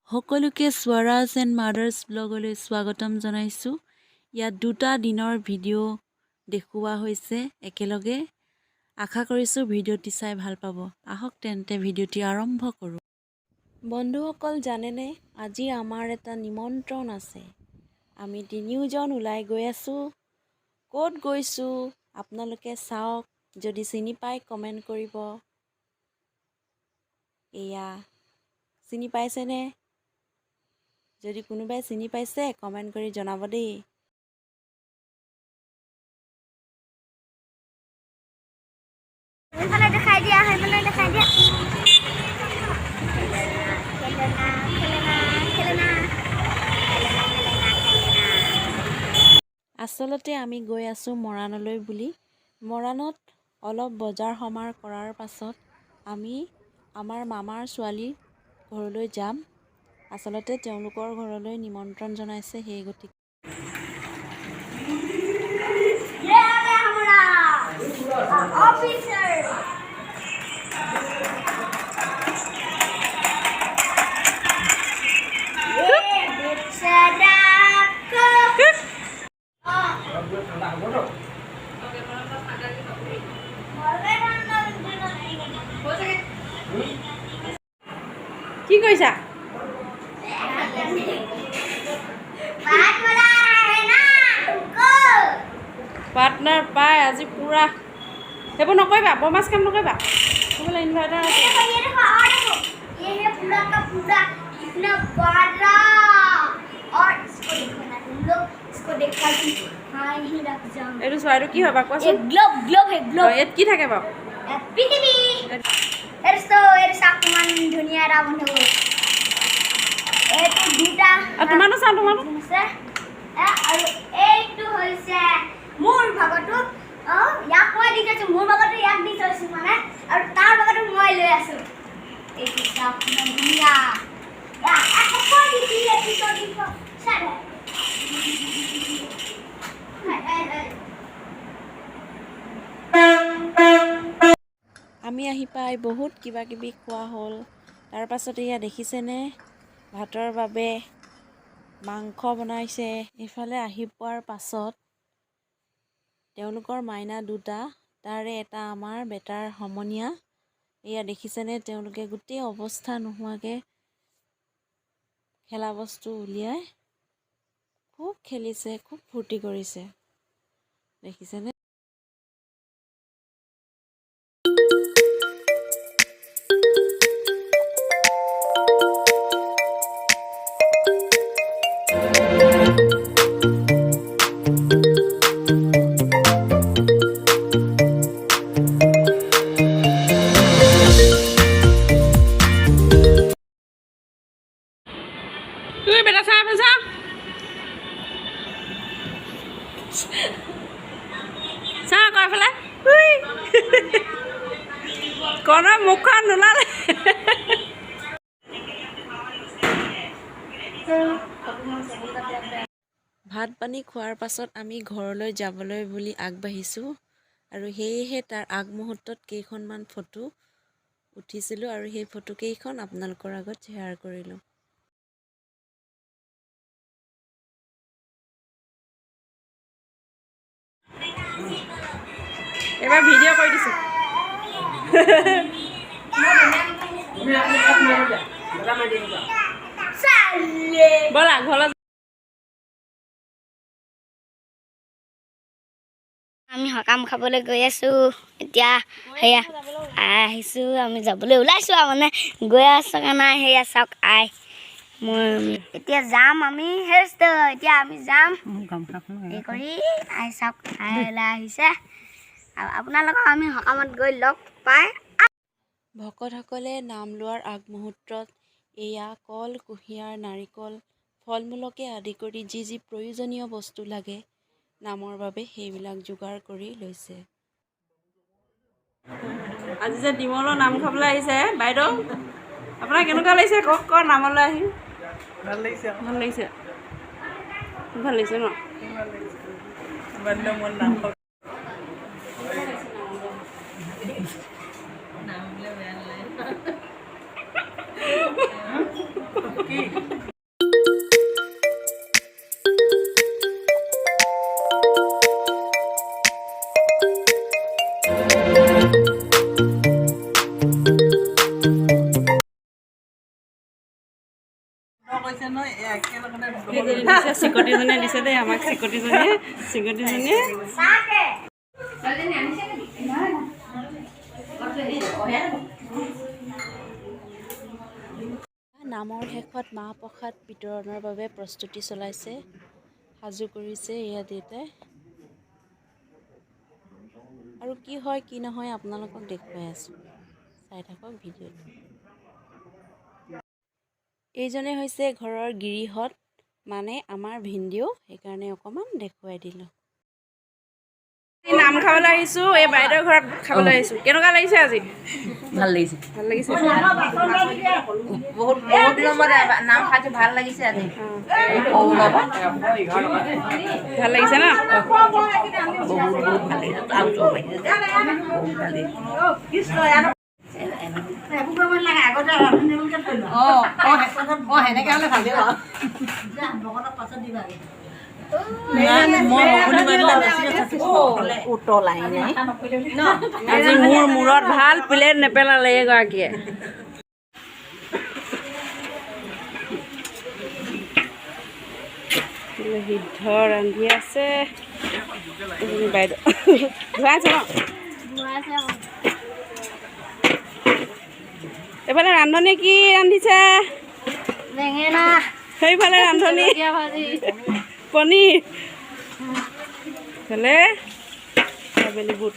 সকলোকে Swaraj and mothers ব্লগলৈ স্বাগতম জনাইছোঁ। ইয়াত দুটা দিনৰ ভিডিঅ' দেখুওৱা হৈছে একেলগে। আশা কৰিছোঁ ভিডিঅ'টি চাই ভাল পাব। আহক তেন্তে, ভিডিঅ'টি আৰম্ভ কৰোঁ। বন্ধুসকল, জানেনে, আজি আমাৰ এটা নিমন্ত্ৰণ আছে। আমি তিনিওজন ওলাই গৈ আছোঁ। ক'ত গৈছোঁ আপোনালোকে চাওক। যদি চিনি পায় কমেণ্ট কৰিব। এয়া চিনি পাইছেনে? যদি কোনোবাই চিনি পাইছে, কমেণ্ট কৰি জনাব দেই। সেইফালে দেখাই দিয়া, সেইফালে দেখাই দিয়া। খেলনা, খেলনা, খেলনা, খেলনা, খেলনা, খেলনা। আচলতে আমি গৈ আছোঁ মৰাণলৈ বুলি। মৰাণত অলপ বজাৰ সমাৰ কৰাৰ পাছত আমি আমাৰ মামাৰ ছোৱালীৰ ঘৰলৈ যাম। আচলতে তেওঁলোকৰ ঘৰলৈ নিমন্ত্ৰণ জনাইছে, সেই গতিকে। ये आ गया हमारा ऑफिसर। ये बेचारा को কি কৰিছা? बात बना रहा है ना तुमको। পাৰ্টনাৰ পাই আজি পূৰা। সেইবোৰ নকৰিবা, বমাছ কাম নকৰিবা। বোলে ইনভাৰ্টাৰ আছে। देखो, ये देखो और देखो, ये है पूरा का पूरा इतना बड़ा। और इसको देखो ना तुम लोग, इसको देखा कि हाँ, यहीं रख जाऊं। এইটো চোৱা, এইটো কি হয় বাৰু? ये কোৱাচোন। ग्लोब, ग्लोब है ग्लोब। ইয়াত কি থাকে বাৰু? পৃথিৱী। এইটো চাওক, কিমান ধুনীয়া এটা বন্ধু। এইটো দুটা। আৰু তোমাৰটো চাওঁ, তোমাৰটো। আছে আৰু এইটো হৈছে মোৰ ভাগৰটো। ইয়াক মই দি থৈছোঁ, মোৰ ভাগৰটো ইয়াক দি থৈছোঁ মানে, আৰু তাৰ ভাগৰটো মই লৈ আছোঁ। এইটো চাওক, কিমান ধুনীয়া। ইয়াক আকৌ দিছি, এইটো দিব চাই। হাই হাই হাই। আমি আহি পাই বহুত কিবা কিবি খোৱা হ'ল। তাৰপাছত এয়া দেখিছেনে, ভাতৰ বাবে মাংস বনাইছে। ইফালে আহি পোৱাৰ পাছত তেওঁলোকৰ মাইনা দুটা, তাৰে এটা আমাৰ বেটাৰ সমনীয়া। এয়া দেখিছেনে, তেওঁলোকে গোটেই অৱস্থা নোহোৱাকৈ খেলা বস্তু উলিয়াই খুব খেলিছে, খুব ফূৰ্তি কৰিছে। দেখিছেনে? তুমি বেটা, চা চা চা আকৌ এইফালে। উই। কণৰ মুখখন নোলালে। ভাত পানী খোৱাৰ পাছত আমি ঘৰলৈ যাবলৈ বুলি আগবাঢ়িছোঁ আৰু সেয়েহে তাৰ আগমুহূৰ্তত কেইখনমান ফটো উঠিছিলোঁ আৰু সেই ফটোকেইখন আপোনালোকৰ আগত শ্বেয়াৰ কৰিলোঁ। এইবাৰ ভিডিঅ' কৰি দিছোঁ। চালে। ব'লা ঘৰলৈ। আমি সকাম খাবলৈ গৈ আছোঁ এতিয়া। সেয়া আই আহিছোঁ, আমি যাবলৈ ওলাইছোঁ আৰু মানে গৈ আছোঁ কাৰণে। সেয়া চাওক আই, মই, আমি এতিয়া যাম। আমি সেই এতিয়া আমি যাম এই কৰি। আই চাওক, আই ওলাই আহিছে আৰু আপোনালোকক আমি সকামত গৈ লগ পাই। ভকতসকলে নাম লোৱাৰ আগমুহূৰ্তত এয়া কল, কুঁহিয়াৰ, নাৰিকল, ফল মূলকে আদি কৰি যি যি প্ৰয়োজনীয় বস্তু লাগে নামৰ বাবে, সেইবিলাক যোগাৰ কৰি লৈছে। আজি যে ডিমলৰ নাম খাবলৈ আহিছে বাইদেউ, আপোনাৰ কেনেকুৱা লাগিছে কওক কওক নামলৈ আহি? ভাল লাগিছে। ভাল লাগিছে, ভাল লাগিছে ন? ভাল লাগিছে। ইমান দিনৰ মূৰত নাম খাব। কি? চিকটিজনী দিছে, চিকটিজনীয়ে দিছে দেই আমাক, চিকটিজনীয়ে, চিকটিজনীয়ে। নামৰ শেষত মাহ প্ৰসাদ বিতৰণৰ বাবে প্ৰস্তুতি চলাইছে, সাজু কৰিছে এয়া দেউতাই। আৰু কি হয় কি নহয় আপোনালোকক দেখুৱাই আছোঁ, চাই থাকক ভিডিঅ'টো। এইজনে হৈছে ঘৰৰ গিৰিহঁত, মানে আমাৰ ভিনদেউ, সেইকাৰণে অকণমান দেখুৱাই দিলোঁ। নাম খাবলৈ আহিছোঁ, এই বাইদেউৰ ঘৰত খাবলৈ আহিছোঁ। কেনেকুৱা লাগিছে আজি? ভাল লাগিছে। ভাল লাগিছে। বহুত বহুত দিনৰ মূৰত নাম খাইছো, ভাল লাগিছে আজি। ভাল লাগিছে ন? বহুত বহুত ভাল লাগিছে। আৰু চব লাগিছে যে, বহুত ভাল লাগিছে। আজি মোৰ মূৰত ভাল প্লেট নেপেলালে এইগৰাকীয়ে। সিদ্ধ ৰান্ধি আছে এজনী বাইদেউ। ধুৱাই আছে ন? এইফালে ৰান্ধনীয়ে কি ৰান্ধিছে? বেঙেনা। সেইফালে ৰান্ধনী পনীৰ, এইফালে কাবেলি বুট।